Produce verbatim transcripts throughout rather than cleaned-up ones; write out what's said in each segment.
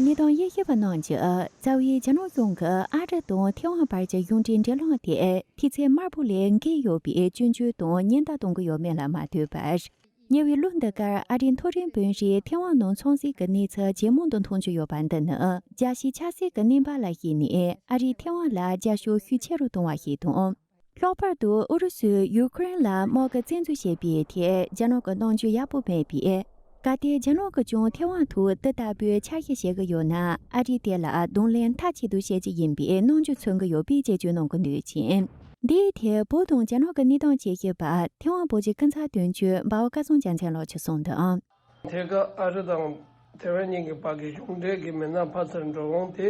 གནས་སྟངས་དབྱེ་ཞིབ་པ་རྣམས་ཀྱིས་རྩ་བའི་རྒྱ་ནག་གཞུང་གིས་ཨ་རི་དང་ཐེ་ཝན་བར་གྱི་གཞུང་འབྲེལ་འབྲེལ་ལམ་དེ་མཐིལ་ཚད་དམར་པོ་ལས་འགལ་ཡོད་པའི་སྐྱོན་བརྗོད་དང་ཉེན་བརྡ་གཏོང་གི་ཡོད་མེད་ལ་མ་ལྟོས་པར། ཉེ་བའི་ལོ་འདི་གར་ཨ་རིའི་མཐོ་རིམ་དཔོན་རིགས་ཐེ་ཝན་ནང་ཚོང་ཟས་ཀྱི་གནས་ཚུལ་ཇེ་མང་དུ་གཏོང་རྒྱུ་ཡོད་པ་འདི་ནི་རྒྱལ་སྤྱིའི་ཆབ་སྲིད་ཀྱི་གནས་བབ་ལ་གཞིགས་ནས་ཨ་རིས་ཐེ་ཝན་ལ་རྒྱབ་སྐྱོར་ཤུགས་ཆེ་རུ་གཏོང་བ་ཞིག་དང་། ལྷག་པར་དུ་ཨུ་རུ་སུས་ཡུ་ཁུ་རེན་ལ་དམག་གི་བཙན་འཛུལ་བྱས་པའི་ཐད་རྒྱ་ནག་གི་རྣམ་འགྱུར་ཡག་པོ་མེད་པས། གལ་ཏེ་རྒྱ་ནག་གིས་ཀྱང་ཐེ་ཝན་ཐོག་དེ་ལྟ་བུའི་འཆར་གཞི་བཞེས་ཀྱི་ཡོད་ན། ཨ་རིས་དེ་ལ་གདོང་ལེན་མཐའ་གཅིག་ཏུ་བྱེད་ཀྱི་ཡིན་པའི་རྣམ་འགྱུར་མཚོན་གྱི་ཡོད་པའི་དཔྱད་བརྗོད་གནང་གི་འདུག་ཅིང་། འདིའི་ཐད་བོད་དང་རྒྱ་ནག་གི་གནས་སྟངས་དཔྱད་ཞིབ་པ་ཐེ་ཝན་བོད་ཀྱི་སྐུ་ཚབ་དོན་གཅོད་འབའ་བ་སྐལ་བཟང་རྒྱལ་མཚན་ལགས་ཀྱིས་གསུངས་དོན། ཐད་ཀར་ཨ་རི་དང་ཐེ་ཝན་གཉིས་ཀྱི་བར་གྱི་གཞུང་འབྲེལ་གྱི་མི་སྣ་ཕར་ཚུར་འགྲོ་འོང་དེ་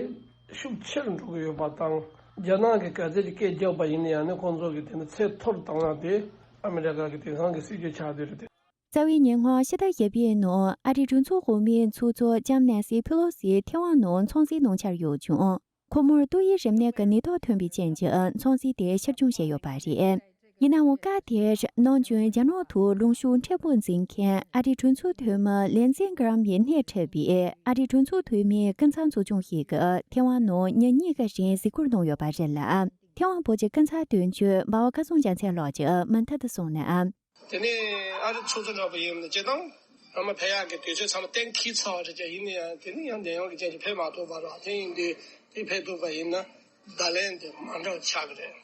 ཤུགས་ཆེ་རུ་འགྲོ་གི་ཡོད་པ་དང་། རྒྱ་ནག་གིས་ག་ཚོད་ཀྱི་སྐད་རྒྱག་པ་ཡིན་ན་ཡང་ནི་ཁོང་ཚོ་གིས་དེ་ནི་ཚད་མཐོ་རུ་བཏང་ན་དེ་ཨ་མི་རི་ཀ་གི་དེང་སང་གི་སྲིད་ཇུས་ཆགས་བསྡད་རེད་དེ། རྩ་བའི་ཉིན་ལྔ་ཕྱི་ཟླ་བཞི་པའི་ནང་ཨ་རིའི་གྲོས་ཚོགས་འོག་མའི་ཚོགས་གཙོ་ལྕམ་ནན་སི་ཕེ་ལོ་སི་ཐེ་ཝན་ནང་ཚོང་ཟས་གནང་འཆར་ཡོད་ཀྱང་། ཁོ་མོར་ཏོག་དབྱིབས་རིམས་ནད་ཀྱི་ནད་རྟགས་ཐོན་པའི་རྐྱེན་གྱིས་ཚོང་ཟས་དེ་ཕྱིར་འགྱངས་བྱས་ཡོད་པ་རེད། ཡིན་ནའང་སྐབས་དེར་ནམ་རྒྱུན་རྒྱ་ནག་ཐོག་ལངས་ཕྱོགས་མཁྲེགས་པོ་འཛིན་མཁན་ཨ་རིའི་གྲོས་ཚོགས་འཐུས་མི་ལིན་ཛེ་གྷི་རམ་ཡིས་སྣེ་ཁྲིད་པའི་ཨ་རིའི་གྲོས་ཚོགས་འཐུས་མིའི་སྐུ་ཚབ་ཚོགས་ཆུང་ཞིག་གིས་ཐེ་ཝན་ནང་ཉིན་གཉིས་ཀྱི་རིང་གཟིགས་སྐོར་གནང་ཡོད་པ་རེད་ལ། ཐེ་ཝན་བོད་ཀྱི་སྐུ་ཚབ་དོན་གཅོད་འབའ་བ་སྐལ་བཟང་རྒྱལ་མཚན་ལགས་ཀྱིས་མུ་མཐུད་དུ་གསུངས་ན། དེ་ནས་ཨ་རི་ཚོགས་གཙོ་འདྲ་པོ་ཡིན་ན་སྤྱིར་བཏང་ཨ་མ་ཕེབས་ཡག་གི་དུས་ཚོད་ཚང་མ་གཏན་འཁེལ་ཚར་བ་རེད་ཀྱང་། ཡིན་ན་ཡང་དེ་ནས་ཡང་འདེམས་ཡོང་གི་རྐྱེན་གྱིས་ཕེབས་མ་ཐུབ་པ་རེད། དེ་ཡིན་དུས་དེ་ཕེབས་ཐུབ་པ་ཡིན་ན་བརྡ་ལན་དེ་མ་འདྲ་བ་ཆགས་ཀྱི་རེད།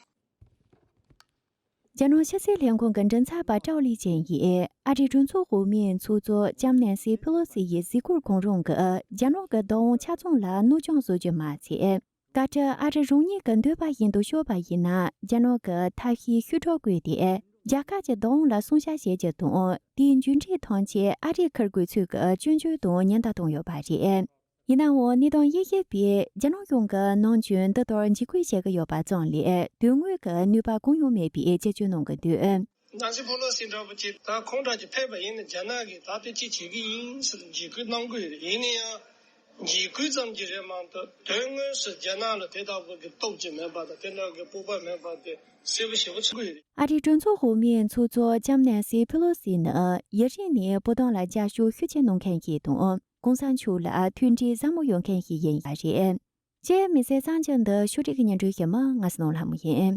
རྒྱ་ནག་ཕྱི་སྲིད་ལྷན་ཁང་གི་མགྲིན་ཚབ་པ་ཀྲའོ་ལི་ཅན་ཡིས་ཨ་རིའི་གྲོས་ཚོགས་འོག་མའི་ཚོགས་གཙོ་ལྕམ་ནན་སི་ཕེ་ལོ་སི་ཡི་གཟིགས་སྐོར་གང་རུང་གིས་རྒྱ་ནག་གི་བདག་དབང་ཆ་ཚང་ལ་གནོད་སྐྱོན་བཟོ་རྒྱུ་མ་ཚད། གལ་ཏེ་ཨ་རི་རང་ཉིད་ཀྱི་འདོད་པ་བཞིན་དུ་ཤོར་བ་ཡིན་ན། རྒྱ་ནག་གི་ཐབས་ཤེས་ཤུགས་དྲག་བཀོལ་ཏེ་རྒྱལ་ཁབ་ཀྱི་བདག་དབང་ལ་སྲུང་བྱ་བྱེད་རྒྱུ་དང་། དེའི་མཇུག་འབྲས་ཐམས་ཅད་ཨ་རིས་འཁུར་དགོས་ཚུལ་གྱི་སྐྱོན་བརྗོད་དང་ཉེན་བརྡ་བཏང་ཡོད་པ་རེད། ཡིན་ནའང་གནས་སྟངས་དབྱེ་ཞིབ་པས་རྒྱ་ནག་གཞུང་གིས་ནམ་རྒྱུན་འདི་ལྟར་འཇིགས་སྐུལ་བྱེད་ཀྱི་ཡོད་པ་ཙམ་ལས་དོན་དངོས་ཀྱི་ནུས་པ་གང་ཡང་མེད་པའི་དཔྱད་བརྗོད་གནང་གི་འདུག་ནན་སི་ཕེ་ལོ་སི་འདྲ་པོ་ཅིག་ད་ཁོང་འདྲ་ཅིག་ཕེབས་པ་ཡིན་ན་རྒྱ་ནག་གིས་ད་ལྟ་ཅི་བྱེད་ཀྱི་ཡིན་ཟེར་འཇིགས་སྐུལ་གནང་གི་ཡོད་རེད། ཡིན་ན་ཡང་འཇིགས་སྐུལ་ཙམ་གྱིས་རེད་མ་གཏོགས་དོན་དངོས་སུ་རྒྱ་ནག་ལ་དེ་ལྟ་བུ་གི་སྟོབས་ཀྱི་མེད་པ་དང་དེ་འདྲ་གི་སྤོབས་པ་མེད་པ་དེ་གསལ་པོ་ཞེ་པོ་ཆགས་ཀྱི་ཡོད་རེད། ཨ་རིའི་གྲོས་ཚོགས་འོག་མའི་ཚོགས་གཙོ་ལྕམ་ནན་སི་ཕེ་ལོ་སི་ནི་ཡུན་རིང་ནས་བོད་དོན་ལ་རྒྱབ་སྐྱོར་ཤུགས་ཆེ་གནང་མཁན་ཞིག་དང་། གོང་ས་མཆོག་ལ་མཐུན་སྒྲིལ་ཟབ་མོ་ཡོད་མཁན་ཞིག་ཡིན་པ་རེད། ཅེས་མི་ཚེ་གསར་འགྱུར་འདི་ཕྱོགས་སྒྲིག་གི་སྙན་སྒྲོན་ཞུ་མི་ང་སྣང་ལྷ་མོ་ཡིན།